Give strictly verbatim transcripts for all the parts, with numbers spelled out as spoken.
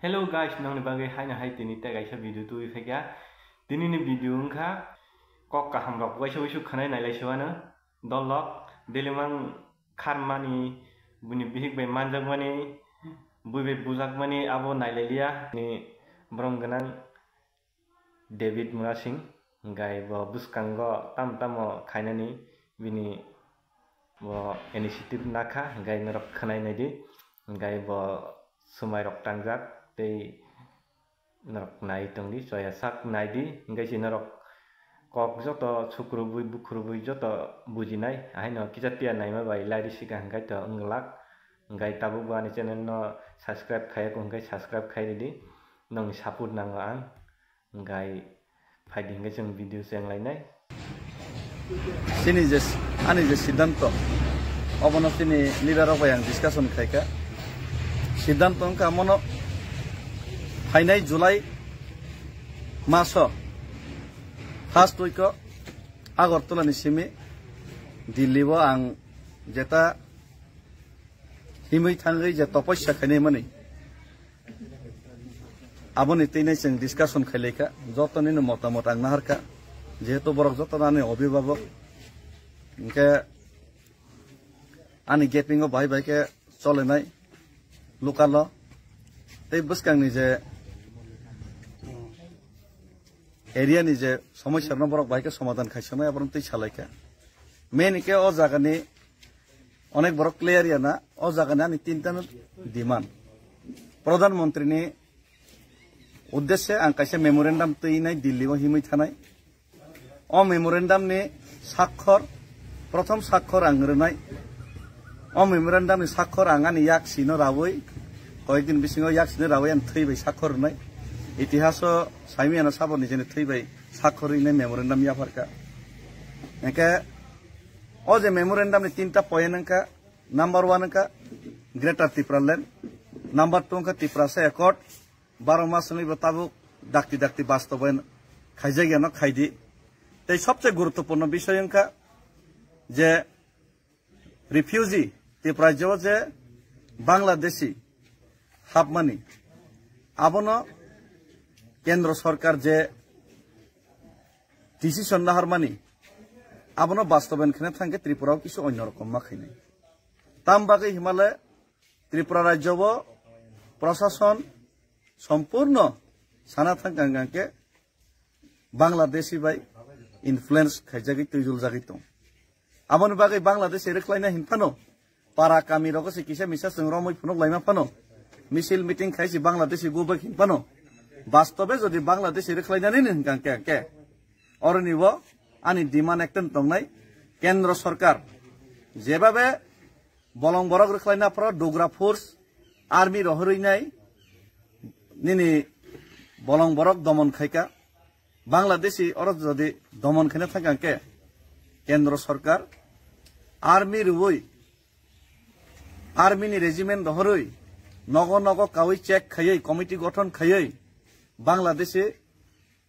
Hello guys, nongni bagwi haino hai tini tei kaisa video tubui phaikha. Tini ni video wngkha kok kaham rok waisa waisa khwnai nailai se wano. Dolok, delimang kharmani, bini bihik bai manjakmani, bui bai bujakmani abo nailai liya. Ni borom gwnang David Murasing, hingkai bo bwskango tam tamo khainani bini bo initiative nakha, hingkai norok khwnai naidi, hingkai bo swmai rok tangjak tei norok nai tongdi, choya sak naidi, hingkai si norok kok joto sukrubui bukrubui joto bujinai, ahaino kisa tiya naima bai lairi sika hingkai to wngwlak, hingkai tabuk bo ani channel no subscribe khaiya kho hingkai subscribe khai ridi, nongni support nango ang. Hingkai phaidi hingke chwng video chenglainai. Chini je, ani je siddhanto, obono chini leader rok bai ang discussion khaikha. Siddhanto wngkha mono phainai July maso first week o Agartala ni simi Delhi o ang jeta himwi thangwi je topossa khainai mani. Aboni twi nai chwng discussion khailaikha, jotoni no motamot ang naharkha, jehetu borok joto ani obhibhabok, hingke ani gaping o bahai bahai khe cholenai local o, tei bwskang ni je area ni je somosya no borok bahai khe somadhan khaisanai, aborok twi salaikha. Main hingke o jaga ni onek borok clear ya na, o jaga ni ani tinta no demand. Pradhan Mantri ni uddeshe ang kaisa memorandum twi nai Delhi o himwi thanai. O memorandum ni sakhor, prothom sakhor ang rwnai. O memorandum ni sakhor ang ani yaksi no rawi, koyek din bisingo yaksi no rawi ang thwi bai sakhor rwnai. Itihaso saimiyano sabo nijeni thwi bai sakhor rwnai memorandum yapharkha. Hingke o je memorandum ni tinta point wngkha, number one wngkha Greater Tipraland, number two wngkha Tiprasa Accord, baro mas wngwi bo tabuk dakti dakti bastobayan khaijak yano khaidi. Tei sobse guruttopurno bisoi wngkha je refugee, Tripura rajyo je Bangladeshi hapmani, abono kendro sorkar je decision naharmani, abono bastobayan khna thangkhe Tripura o kisu onyo rokom ma khainai. Tam bagwi himale Tripura rajyo o prosason sompurno sana thang kang kang khe Bangladeshi bai influence khaijagwi twijul jagwi tong. Aboni bagwi Bangladeshi rwkhlaina hin phano para kami rogo se kisa misa chwng romwi phunuk laima phano misil meeting khai si Bangladeshi gubak hin phano bastobe jodi Bangladeshi rwkhlainani hin kang khe khe oroni bo ani demand ekta tongnai kendro sorkar jebabe bolong borok rwkhlaina phoro dogra force army rohorwi nai nini bolong borok domon khaika Bangladeshi oro jodi domon khaina thangkha khe kendro sorkar army rwui army ni regiment rohorwi nogo nogo kawi check khaiwi committee gothon khaiwi Bangladeshi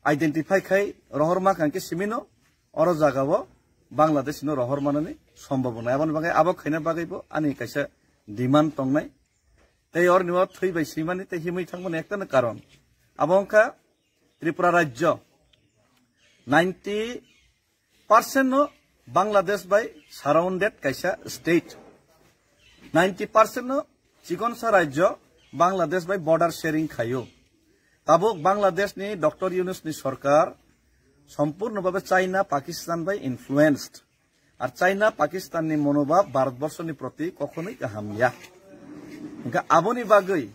identify khai rohor ma kang khe simino oro jaga o Bangladesh no rohor manani sombhabona. Aboni bagwi abo khaina bagwi bo ani kaisa demand tongnai. Tei orni o thwi bai swimani tei himwi thangmani ekta no karon. Abo wngkha Tripura rajyo ninety percent no Bangladesh bai surrounded kaisa state. Ninety percent no chikonsa rajyo Bangladesh bai border sharing khaio. Tabuk Bangladesh ni Doctor Yunus ni sorkar sompurno babe China, Pakistan bai influenced. Ar China, Pakistan ni monobhab Bharat borsho ni proti kokhonoi kaham ya. Hingkha aboni bagwi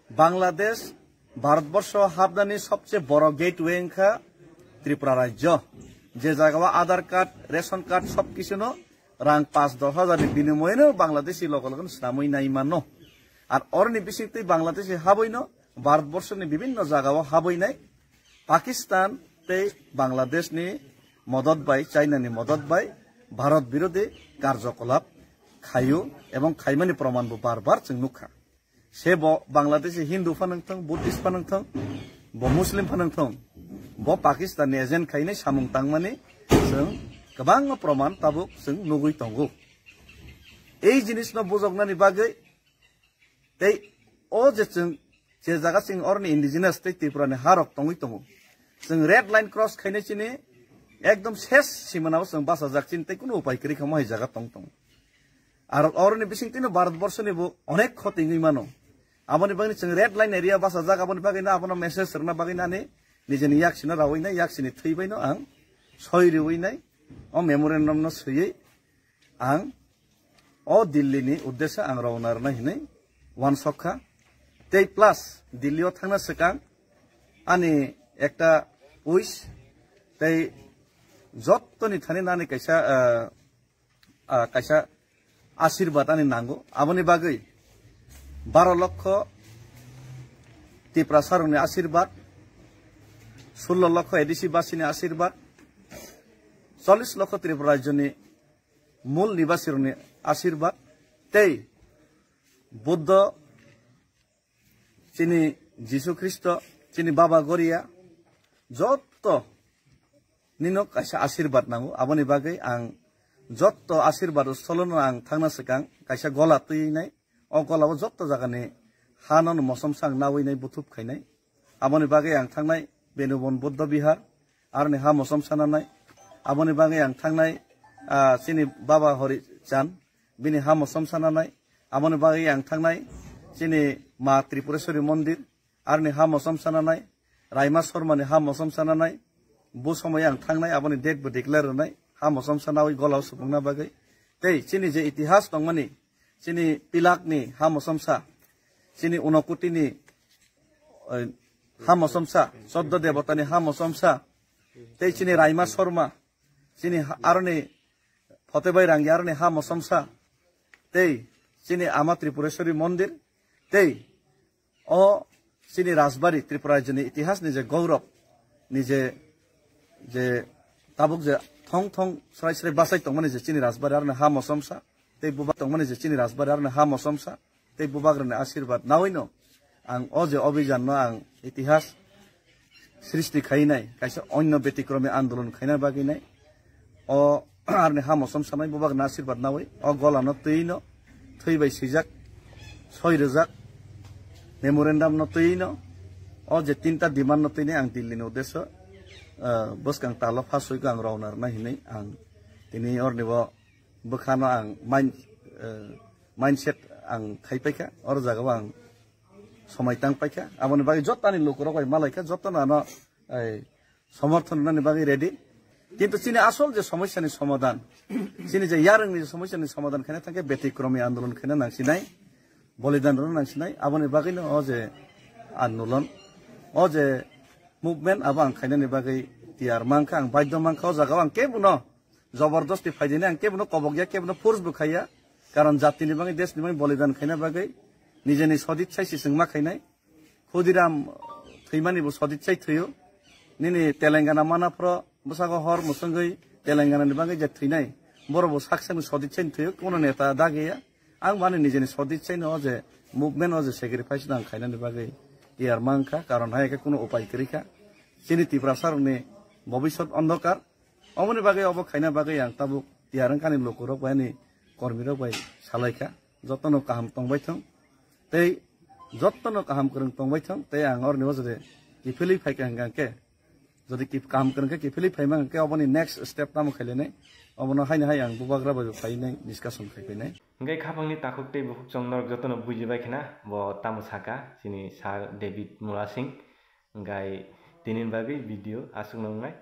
Bangladesh Bharat borsho hapnani sobse boro gateway wngkha Tripura rajyo. Je jaga o Aadhaar card, ration card sob kisu no rang paanch dosh hajar ni binimoyeno Bangladeshi logo logo no swnamwi nai mano. Ar oroni bisingtwi Bangladeshi habwi no Bharat borsho ni bibinno jaga o habwi nai Pakistan tei Bangladesh ni modot bai, China ni modot bai Bharat birodhi karjokolap khaio ebong khaimani proman bo bar bar chwng nukha. Se bo Bangladeshi Hindu phanang thung, Buddhist phanang thung, bo Muslim phanang thung, bo Pakistan ni agent khainai samung tangmani chwng kwbangma proman tabuk chwng nugwi tongo. Ei jinis no bujoknani bagwi tei o je chwng Je jaga chwng oroni indigenous tei Tripura ni ha rok tongwi tongo. Chwng red line cross khainai chini ekdom ses simana o chwng bachajak chini tei kunu upai kwrwi kha mo hai jaga tong tongo. Aro oroni bising tino Bharat Borsho ni bo onek khoti wngwi mano. Aboni bagwi chwng red line area bachajak, aboni bagwi no abono message rwna bagwi nani nijeni yak sino rawi nai, yak sini thwi bai no ang soi riwi nai. O memorandum no swiwi ang o Delhi ni uddesha ang rauna rwna hinwi wansok kha. Tei plus Delhi o thangna swkang ani ekta wish tei jottoni thani nani kaisa, ah, ah, kaisa asirbat ani nango. Aboni bagwi baro lokho Tiprasa rokni asirbat, sullo lokho A D C basini asirbat, chollish lokho Tripura rajyoni mul nibasi rokni asirbat tei Buddho, chini Jisu Khristo, chini Baba Goria, jotto nino kaisa asirbat nango. Aboni bagwi ang jotto asirbat solono ang thangna swkang kaisa gola twi nai. O gola o jotto jagani hano no mosom sang nawi nai, buthup khainai. Aboni bagwi ang thangnai Benubon Buddha Bihar, aroni ha mosom sananai. Aboni bagwi ang thangnai, ah, chini Baba Hori Chan, bini ha mosom sananai. Aboni bagwi ang thangnai chini Ma Tripureswari Mondir, aroni ha mosom sananai. Raima Sharma ni ha mosom sananai. Bu somoi ang thangnai, aboni date bo declare rwnai, ha mosom sanawi golao supungna bagwi. Tei chini je itihas tongmani, chini Pilak ni ha mosom sa, chini Unokoti ni, eh, ha mosom sa, Choddo Debota ni ha mosom sa, tei chini Raima Sharma, chini ha-, aroni Photebai Rangi aroni ha mosom sa, tei chini Ama Tripureswari Mondir, tei o chini Rajbari, Tripura rajyoni itihas ni je gourob ni je, je tabuk je thong thong srai srai bachai tongmani je chini Rajbari aroni ha mosom sa, tei bubak tongmani je chini Rajbari aroni ha mosom sa, tei bubagrani asirbat nawino ang o je obijan no ang itihas srishti khainai, kaisa onyo betikromi andolon khaina bagwi nai. O arni ha mosom sanai bubak na asirbat nawi, o gola no twi no thwi bai swijak, soi rwjak, memorandum no twi no, o je tinta demand no twi nai ang Delhi ni uddesho, ah, bwskang talo phasoi ko ang rwna rwna hinwi ang tini orni bo bwkha no ang mind, eh, mindset ang khai paikha, oro jaga o ang somai tang paikha. Aboni bagwi jottani lukurok bai malaikha, jottono ano, ei, somorthon rwnani bagwi ready. Kintu chini asol je somosyani somadhan, chini je yarwngni je somosyani somadhan khaina thangkhe betikromi andolon khaina nangsinai, bolidan rwna nangsinai. Aboni bagwino o je andolon, o je movement abo ang khainani bagwi tiyar mankha, ang baidhyo mankha, o jaga o ang kebono jobordosti phaidini ang kebono kobokya, kebono force bo khaiya. Karon jatini bagwi, desni bagwi bolidan khaina bagwi nijeni sodit sai sisingma khainai. Khudiram thwimani bo sodit sai thwiyo. Nini Telangana mana phro bwsago hor mwswngwi Telangana ni bagwi je thwinai, borok bo sak sakni sodit sai thwiyo, kuno neta dagiya. Ang mani nijeni sodit sai no o je movement o je sacrifice no ang khainani bagwi tiyar mankha, karon hai khe kuno upai kwrwi kha. Chini Tiprasa rokni bobisot ondokar. Oboni bagwi obo khaina bagwi ang tabuk tiyar wngkha ani lukurok bai, ani kormirok bai salaikha. Jotono kaham tongbai thung tei jotono kaham kwrwng tongbai thung tei ang orni o jodi kiphilwi phaikha hwnkha khe, jodi kip-, kaham kwrwng khe kiphilwi phaima hwnkha khe oboni next step tamo khailainai, obono haino hai ang bubagra bai bo phainai discussion khaipainai. Hwnkhe khaphangni takhuk tei bukhuk chwng norok jotono bujibai khna bo tamo saka chini Sir David Murasing. Hwnkhe tini bagwi video aswkno wngnai.